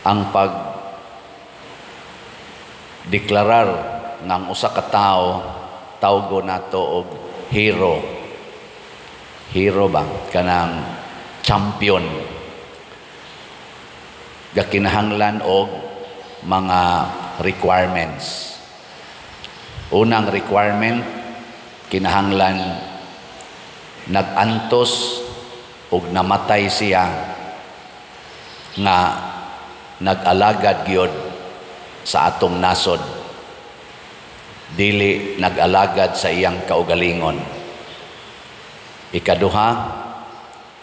Ang pag deklarar nga ang usa ka tawo tawgo nato og hero. Hero ba, kanang champion, gakinahanglan og mga requirements. Unang requirement, kinahanglan nag-antos ug namatay siya nga nag-alagad gyud sa atong nasod, dili nag-alagad sa iyang kaugalingon. Ikaduha,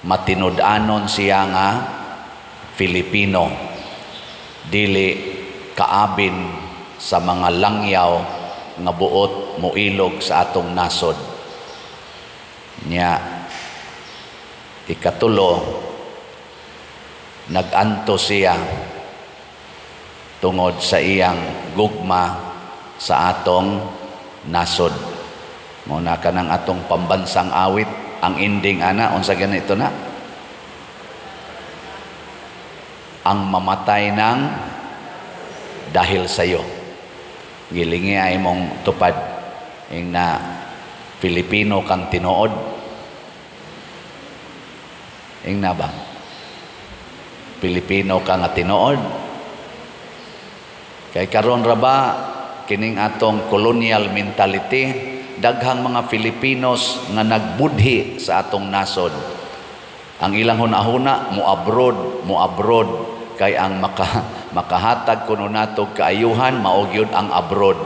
matinud-anon siya nga Filipino, dili kaabin sa mga langyaw nga buot moilog sa atong nasod. Nya ikatulo, nag-antos siya tungod sa iyang gugma sa atong nasod. Mao na kanang atong pambansang awit, ang ending ana, unsa ganito na? Ang mamatay ng dahil sa iyo. Gilingi ay mong tupad ing na Filipino kang tinuod. Ing na ba? Pilipino ka nga tinuod. Kay karon ra ba kining atong colonial mentality, daghang mga Filipinos nga nagbudhi sa atong nasod. Ang ilang hunahuna mo abroad, mo abroad kay ang makahatag kuno nato kaayuhan mao gyud ang abroad.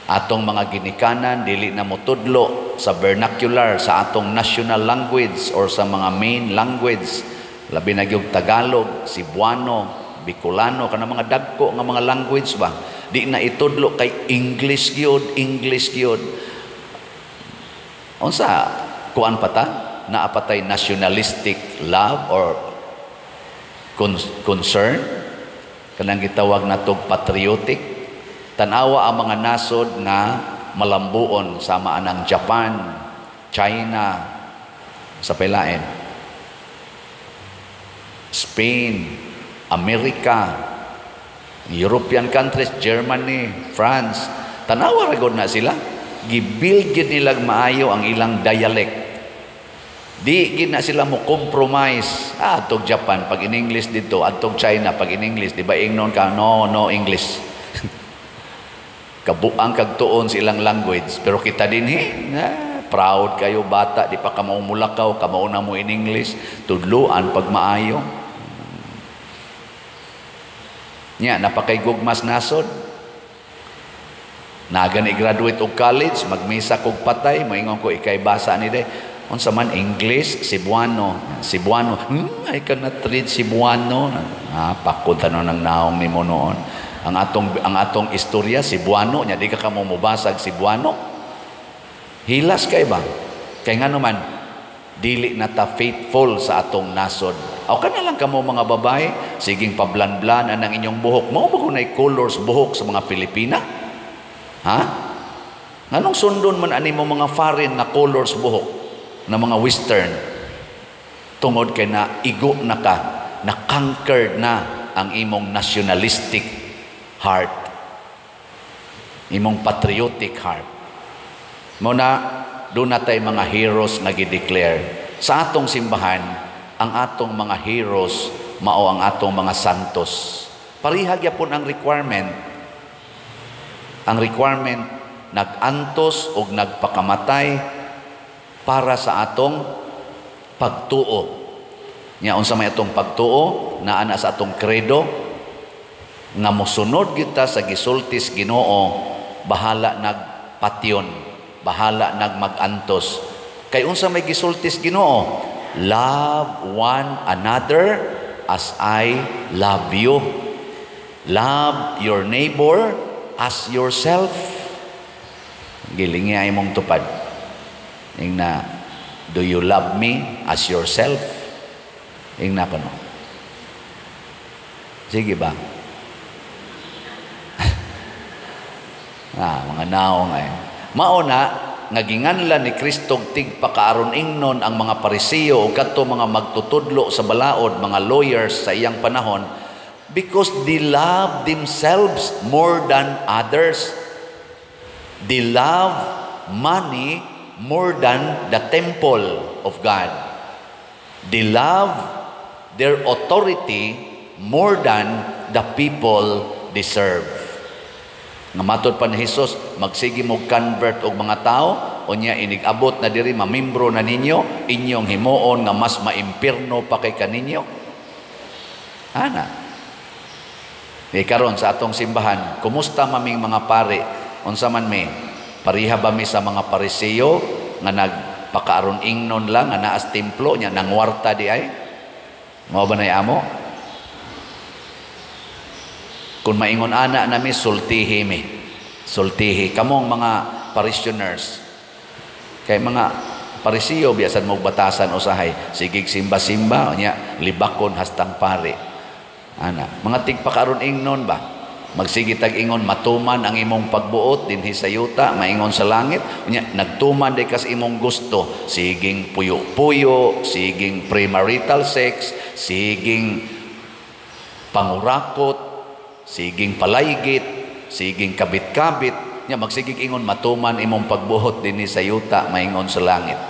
Atong mga ginikanan dili na motudlo sa vernacular, sa atong national language or sa mga main language, labi na gyud Tagalog, Cebuano, Bicolano, kana mga dagko nga mga language ba, di na itudlo kay English gyud, English gyud. Unsa kuan pa ta? Naa pa tay nationalistic love or concern, kanang gitawag natog patriotic. Tan-awa ang mga nasod nga malambuon sama anang Japan, China, sa pelain, Spain, Amerika, European countries, Germany, France. Tanawa ra gud na sila. Gibuild gid nila maayo ang ilang dialect. Di gid na sila mo compromise. Ah, adtog Japan pag in English dito, adtog China pag in English, di ba ingnon ka, "No, no English"? Kabuang kag tuon sa ilang language. Pero kita dinhi, ah, proud kayo bata, di pa ka maumulakaw, kamao na mo in English, tudluan pag maayo. Nya, napakay gugmas nasod. Naga ni graduate og college, magmisa kog patay, moingon ko, "Ikay basa ni day." "Unsa man?" "English, Cebuano." "Cebuano?" "I cannot read Cebuano." Ah, pakod tanong ng naong nimo noon. Ang atong istorya Cebuano, nya di ka kamo mobasag Cebuano. Hilas kay ba? Kay ngano man dili na ta faithful sa atong nasod. Aw kana lang kamo mga babae, siging pablan-blan ang inyong buhok. Mao ba kunay colors buhok sa mga Pilipina? Ha? Nganong sundon man ani mo mga foreign nga colors buhok na mga Western? Tungod kay na igo na ka, na conquered na ang imong nationalistic heart, imong patriotic heart. Mao na doon natay mga heroes nga gi-declare. Sa atong simbahan, ang atong mga heroes mao ang atong mga santos. Pareha gyapon ang requirement. Ang requirement, nag-antos og nagpakamatay para sa atong pagtuo. Nya unsa may atong pagtuo? Naa na sa atong credo nga mosunod kita sa gisultis Ginoo, bahala nagpatyon, bahala nagmagantos. Kay unsa may gisultis Ginoo? "Love one another as I love you. Love your neighbor as yourself." Gilingi ay mong tupad. Ing na, do you love me as yourself? Ing na kono. Sige ba? Ah, mga naong ay. Mao na nga ginganlan ni Kristo tigpakaaron ingnon ang mga Pariseo o kadto mga magtutudlo sa balaod, mga lawyers sa iyang panahon, Because they love themselves more than others. They love money more than the temple of God. They love their authority more than the people they serve. Nga matod pa ni Jesus, magsige mo convert og mga tao, unya inig-abot na diri, mamimbro na ninyo, inyong himuon nga mas maimpirno pa kay kaninyo. Ana. Di karon sa atong simbahan, kumusta maming mga pare? Unsa man mi? Pareha ba mi sa mga Pariseo nga nagpakaaron ingnon lang nga naas templo nya nangwarta di ay? Mao ba nay amo? Kung maingon ana nami, sultihi mi. Sultihi kamong mga parishioners. Kay mga Pariseo biyasan mo batasan usahay, sigig simba-simba nya libakon hastang pare. Ana, mga tigpakaron ingnon ba? Magsige tag ingon, "Matuman ang imong pagbuot dinhi sa yuta, maingon sa langit." Unya nagtuman di kas imong gusto, siging puyo-puyo, siging premarital sex, siging pangurakot, siging palaygit, siging kabit-kabit. Nya magsigig ingon, "Matuman imong pagbuot dinhi sa yuta, maingon sa langit."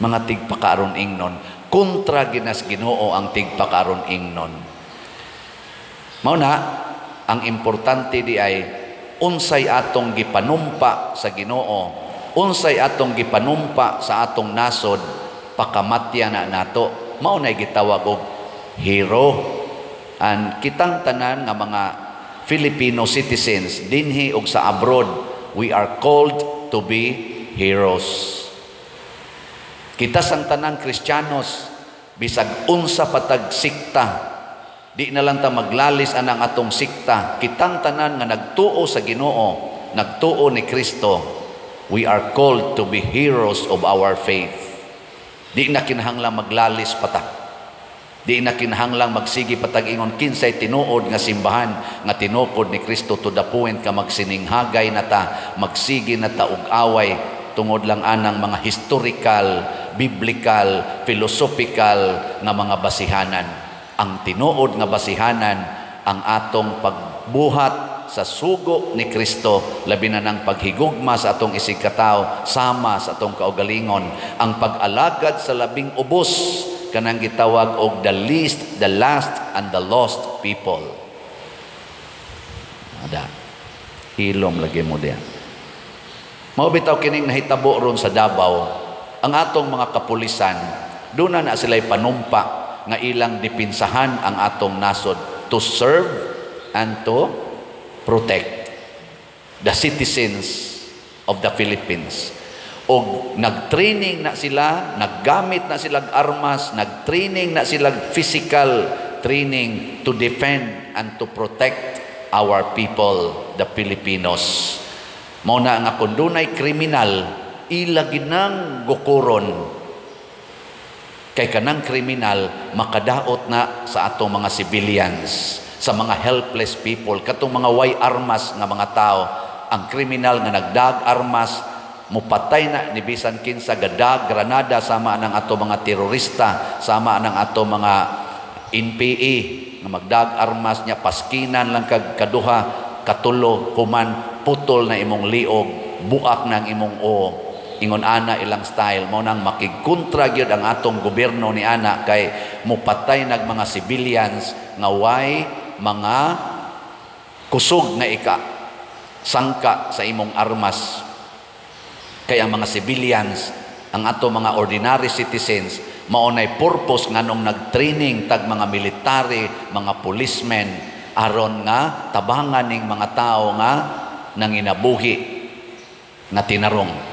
Mga tigpakaaron ingnon, kontra ginas Ginoo ang tigpakaaron ingnon. Mao na ang importante di ay unsay atong gipanumpa sa Ginoo, unsay atong gipanumpa sa atong nasod, pakamatya na nato. Mao na gitawag og hero. And kitang tanan nga mga Filipino citizens dinhi og sa abroad, we are called to be heroes. Kita sang tanang Kristiyanos, bisag unsa patag sikta, di na lang ta maglalis anang atong sikta. Kitang tanan nga nagtuo sa Ginoo, nagtuo ni Kristo, we are called to be heroes of our faith. Di na kinahanglang maglalis pata. Di na kinahanglang magsige patag ingon kinsay tinuod nga simbahan nga tinukod ni Kristo, to the point ka magsininghagay na ta, magsige na ta og away tungod lang anang mga historical, biblical, philosophical nga mga basihanan. Ang tinuod nga basihanan, ang atong pagbuhat sa sugo ni Kristo, labi na ng paghigugma sa atong isigkatao sama sa atong kaugalingon, ang pag-alagad sa labing ubos, kanang gitawag og the least, the last, and the lost people. Ada. Hilom lagi mo diya. Mao bitaw kining nahitabo ron sa Davao, ang atong mga kapulisan, doon na na sila'y panumpa nga ilang dipinsahan ang atong nasod, to serve and to protect the citizens of the Philippines. Og nag-training na sila, naggamit na sila armas, nag-training na sila, physical training to defend and to protect our people, the Filipinos. Mao na nga kung dunay kriminal, ila ginang gukuron. Kay kanang kriminal makadaot na sa atong mga civilians, sa mga helpless people, katong mga way armas nga mga tao. Ang kriminal nga nagdag armas, mupatay na ni bisan kinsa, gadag granada, sama ng ato mga terorista, sama ng ato mga NPA nga magdag armas niya, paskinan lang kag kaduha, katulo, human putol na imong liog, buak na ang imong o. Ingon ana ilang style. Mao nang makigkontra gyud ang atong gobyerno ni ana kay mupatay nag mga civilians nga way mga kusog nga ika sangka sa imong armas. Kay ang mga civilians, ang ato mga ordinary citizens, mao nay purpose nganong nag-training tag mga military, mga policemen, aron nga tabangan ning mga tao nga nanginabuhi nga tinarong.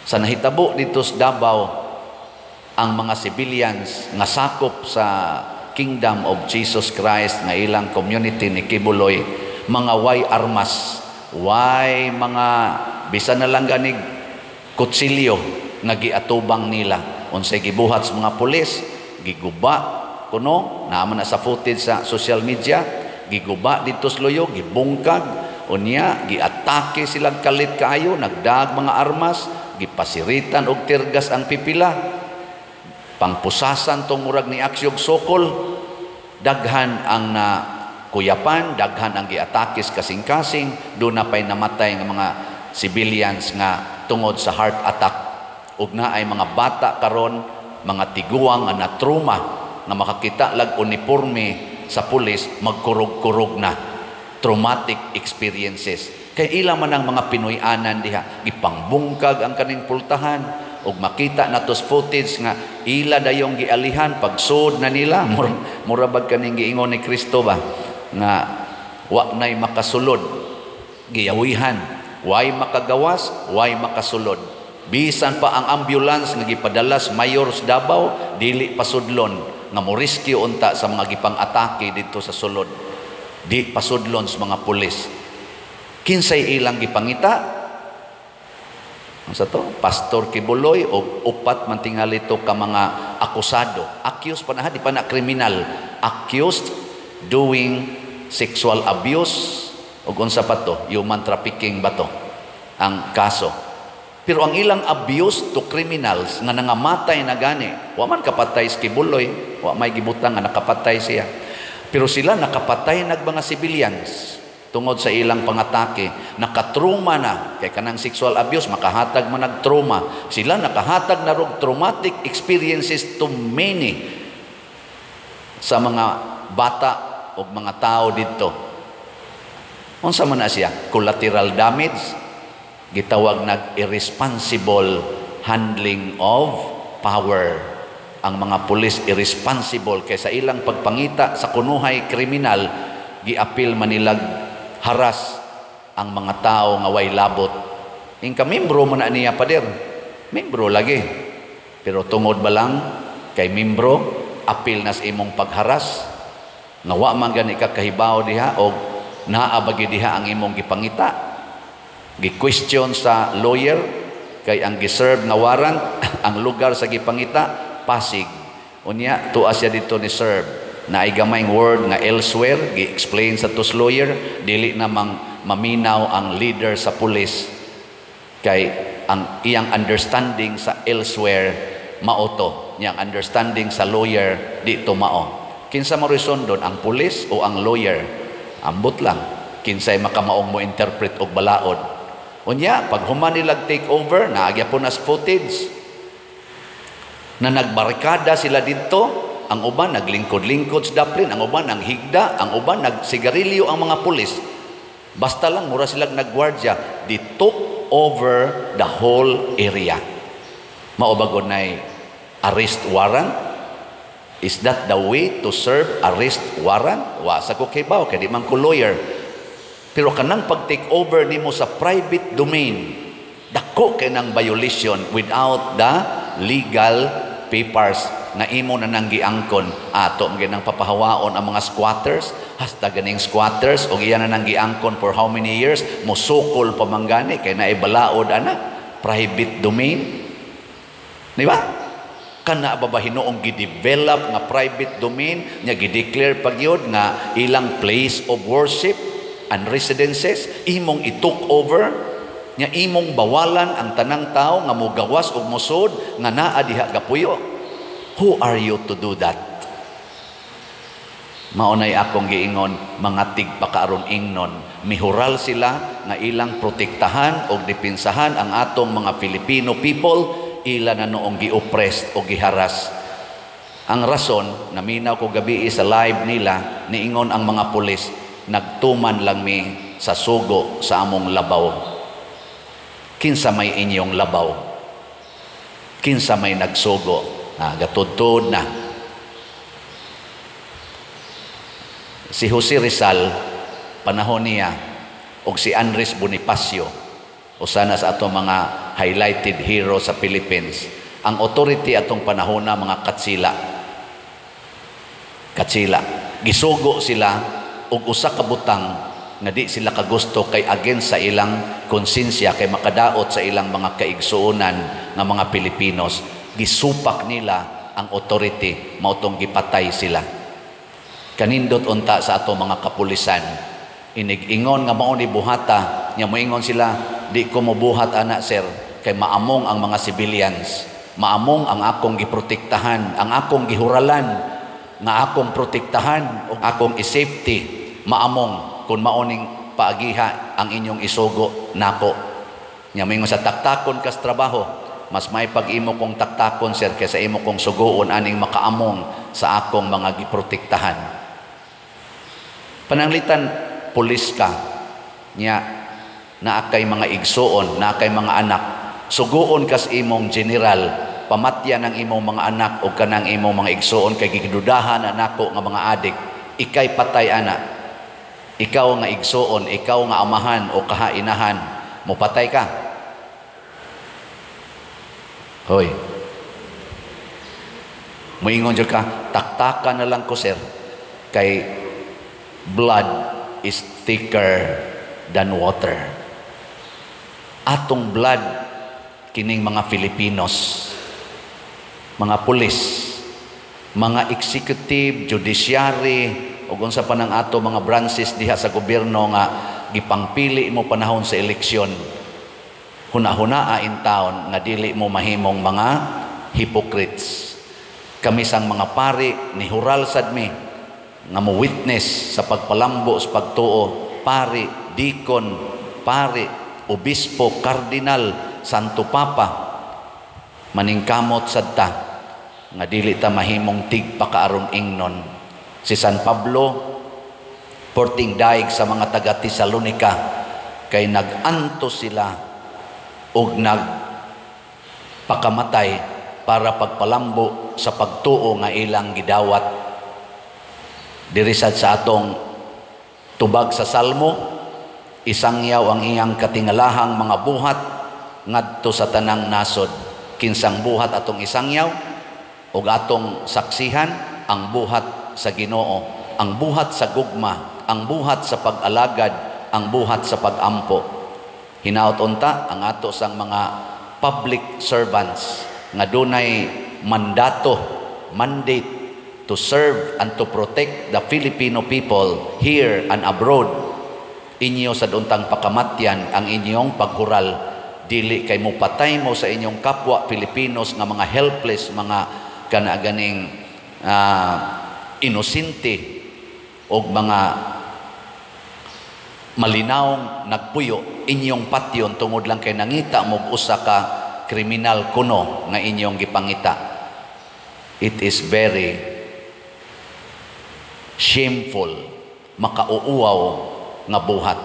Sa nahitabo dito sa Davao, ang mga civilians nga sakop sa Kingdom of Jesus Christ nga ilang community ni Quiboloy, mga way armas, way mga bisan na lang ganig kutsilyo nga giatubang nila. Unsay gibuhat sa mga pulis, giguba kuno, naman na sa footage sa social media, giguba dito sa luyo, gibungkag, unya giatake silang kalit kaayo, nagdag mga armas, gipasiritan og teargas ang pipila, pangpusasan tong murag ni aksyog sokol. Daghan ang na kuyapan, daghan ang giatakis kasing-kasing, duna pay namatay nga mga civilians nga tungod sa heart attack. Ug naay mga bata karon, mga tiguang nga na-trauma nga makakita lag uniforme sa pulis, magkurog-kurog na. Traumatic experiences. Kay ila man ang mga Pinoy-anan diha, gipangbungkag ang kaning pultahan, ug makita natos footage nga ila dayong gialihan pagsud na nila. Mura bag kaning giingon ni Kristo ba nga wa nay makasulod, giyawihan, way makagawas, way makasulod. Bisan pa ang ambulance nga gipadala sa mayor sa Davao, dili pasudlon nga mo rescue unta sa mga gipang-atake didto sa sulod. Di pasudlon sa mga pulis. Kinsay ilang gipangita? Sa to, Pastor Quiboloy o upat man tingali to ka mga akusado. Accused pa na, di pa na kriminal. Accused doing sexual abuse o unsa pa to, human trafficking ba to ang kaso. Pero ang ilang abuse to criminals nga nangamatay na gani, wa man kapatay si Quiboloy, wa may gibutang nga nakapatay siya. Pero sila nakapatay nag mga civilians tungod sa ilang pangatake, nakatruma na kay kanang sexual abuse makahatag man nag trauma. Sila nakahatag na rog traumatic experiences to many sa mga bata o mga tao didto. Unsa man na siya? Collateral damage, gitawag nag irresponsible handling of power. Ang mga pulis irresponsible kay sa ilang pagpangita sa kunuhay kriminal, giapil manilag haras ang mga tao nga way labot. Ingka membro man na niya, pader. Membro lagi. Pero tungod ba lang kay membro, apil na sa imong pagharas nga wa man gani ka kahibaw diha o naa ba diha ang imong gipangita. Gi-question sa lawyer kay ang giserve nga warrant, ang lugar sa gipangita, Pasig. Unya tuwa siya dito ni serve na ay gamayng word nga elsewhere, gi-explain sa tos lawyer, dili namang maminaw ang leader sa pulis kay ang iyang understanding sa elsewhere mao to, niyang understanding sa lawyer di to mao. Kinsa mo reason doon, ang pulis o ang lawyer? Ambot lang kinsay makamaong mo interpret og balaod. Unya pag human nilag take over, naagya po nas footage na nagbarikada sila didto. Ang uban naglingkod-lingkod sa daplin, ang uban ang higda, ang uban nagsigarilyo ang mga pulis. Basta lang mura silang nagwardya, they took over the whole area. Mao ba nay arrest warrant? Is that the way to serve arrest warrant? Wa sa ko kibaw kay di man ko lawyer. Pero kanang pag-take over nimo sa private domain, dako kay nang violation without the legal papers nga imo na nang giangkon. Ato man nang papahawaon ang mga squatters, hasta ganing squatters og iya na nang giangkon for how many years, mosukol pa man gani kay naay balaod ana, private domain, di ba? Kana ba hinuong gi-develop nga private domain nya, gi-declare pa gyud nga ilang place of worship and residences, imong i-took over nya, imong bawalan ang tanang tao nga mogawas og mosud nga naa diha gapuyo? Who are you to do that? Mao nay akong giingon, mga tigpakaaron ingnon mihural sila nga ilang protektahan og depensahan ang atong mga Filipino people, ila na noong gi-oppressed o giharas. Ang rason, naminaw ko gabi sa live nila, niingon ang mga pulis, "Nagtuman lang mi sa sugo sa among labaw." Kinsa may inyong labaw? Kinsa may nagsugo? Ah, gatudtod na. Si Jose Rizal, panahon niya, og si Andres Bonifacio, usa na sa atong mga highlighted hero sa Philippines. Ang authority atong panahon na mga katsila. Katsila. Gisugo sila og usa ka butang nga di sila kagusto kay against sa ilang konsensya, kay makadaot sa ilang mga kaigsuonan nga mga Pilipinos. Gisupak nila ang authority, mao tong gipatay sila. Kanindot unta sa ato mga kapulisan. Inig-ingon nga mao ni buhata, nya moingon sila, "Di ko mobuhat ana, sir, kay maamong ang mga civilians, maamong ang akong giprotektahan, ang akong gihuralan." Nga akong protektahan o akong i-safety, maamong kung maoning paagiha ang inyong isugo nako. Nya moingon sa taktakon kas trabaho, mas may pag-imo kong taktakon, sir, kaysa imo kong suguon aning makaamong sa akong mga giprotektahan. Pananglitan pulis ka nya naa kay mga igsuon, naa kay mga anak, suguon kas imong general, pamatyan ang imong mga anak o kanang imong mga igsuon kay gidudahan na nako nga mga adik. Ikay patay ana. Ikaw nga igsuon, ikaw nga amahan o kahainahan, mopatay ka? Hoy. Moingon jud ka, "Taktakan na lang ko, sir," kay blood is thicker than water. Atong blood kining mga Filipinos, mga pulis, mga executive, judiciary, ug unsa pa nang ato mga branches diha sa gobyerno nga gipangpili mo panahon sa eleksyon. Huna-hunaa in town nga dili mo mahimong mga hypocrites. Kami sang mga pari ni hural sad mi nga mo witness sa pagpalambo sa pagtuo, pari, deacon, pari, obispo, kardinal, Santo Papa, maningkamot sad ta nga dili ta mahimong tigpakaaron ingnon. Si San Pablo porting daig sa mga taga Tesalonica kay nag-antos sila og nagpakamatay para pagpalambo sa pagtuo nga ilang gidawat. Diri sad sa atong tubag sa Salmo, isangyaw ang iyang katingalahang mga buhat ngadto sa tanang nasod. Kinsang buhat atong isangyaw ug atong saksihan? Ang buhat sa Ginoo, ang buhat sa gugma, ang buhat sa pag-alagad, ang buhat sa pag-ampo. Hinaot unta ang ato sang mga public servants nga dunay mandato, mandate to serve and to protect the Filipino people here and abroad, inyo sad untang pakamatyan ang inyong paghural. Dili kay mupatay mo sa inyong kapwa Filipinos nga mga helpless, mga kana ganing inosente og mga malinawong nagpuyo, inyong patyon tungod lang kay nangita mo usa ka kriminal kuno nga inyong gipangita. It is very shameful, makauuaw nga buhat.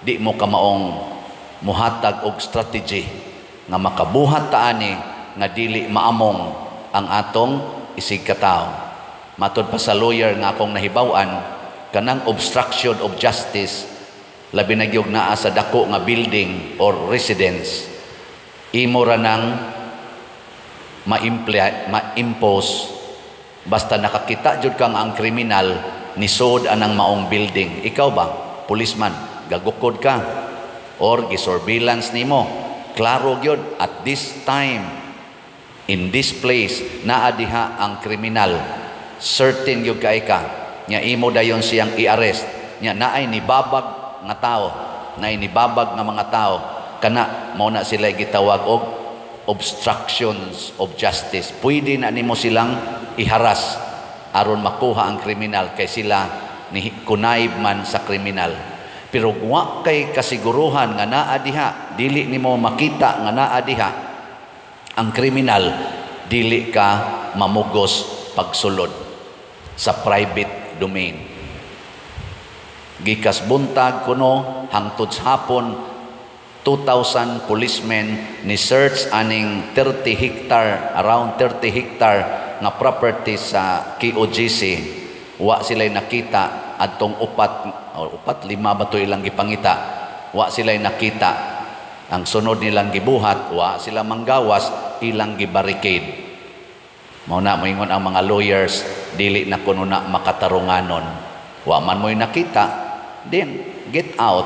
Di mo kamaong muhatag og strategy nga makabuhat ta ani nga dili maamong ang atong isig katawo. Matod pa sa lawyer nga akong nahibaw-an, kanang obstruction of justice, labi na gyud naa sa dako nga building or residence, imo ra nang ma-impose basta nakakita jud kang ang kriminal nisod anang maong building. Ikaw ba, policeman, gagukod ka or gisurveillance nimo, klaro gyud at this time in this place naa diha ang kriminal, certain gyud kay ka nya imo dayon siyang i-arrest, nya naay nibabag nga tao, naay nibabag nga mga tao, kana mao na sila gitawag og obstructions of justice. Pwede na nimo silang iharas aron makuha ang kriminal kay sila ni kunayb man sa kriminal. Pero wa kay kasiguruhan nga naa diha, dili nimo makita nga naa diha ang kriminal, dili ka mamugos pagsulod sa private domain. Gikas buntag kuno hangtod sa hapon, 2,000 policemen ni search aning 30 hectare, around 30 hectare nga property sa KOJC. Wa sila nakita adtong upat o upat, lima ba to ilang gipangita. Wa sila nakita. Ang sunod nilang gibuhat, wa sila manggawas, ilang gibarricade. Mao na moingon ang mga lawyers, dili na kuno na makatarunganon. Wa man mo'y nakita, then get out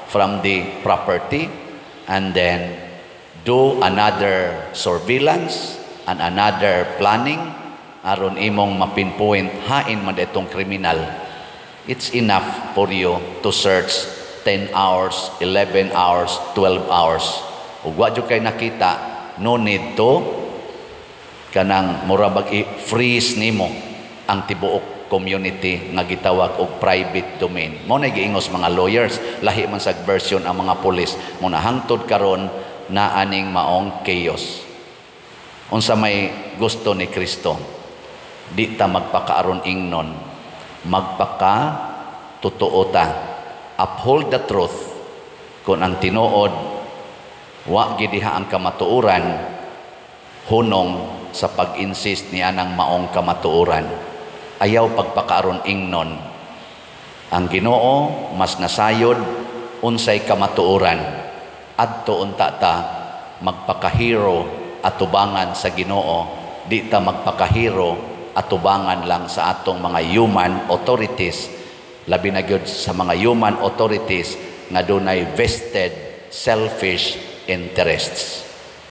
from the property and then do another surveillance and another planning aron imong mapinpoint hain man itong kriminal. It's enough for you to search 10 hours, 11 hours, 12 hours. Ug wa jud kay nakita, no need to kanang mura bag i-freeze nimo Ang tibuok community nga gitawag og private domain. Mao na giingos mga lawyers, lahi man sa version ang mga pulis. Mao na hangtod karon na aning maong chaos. Unsa may gusto ni Kristo? Di ta magpakaaron ingnon, magpaka totoo ta. Uphold the truth. Kung ang tinuod wa gidiha ang kamatuoran, hunong sa pag-insist ni anang maong kamatuoran. Ayaw pagpakaaron ingnon. Ang Ginoo mas nasayod unsay kamatuoran. Adto unta ta magpakahero atubangan sa Ginoo, di ta magpakahero atubangan lang sa atong mga human authorities, labi na gyud sa mga human authorities nga dunay vested selfish interests.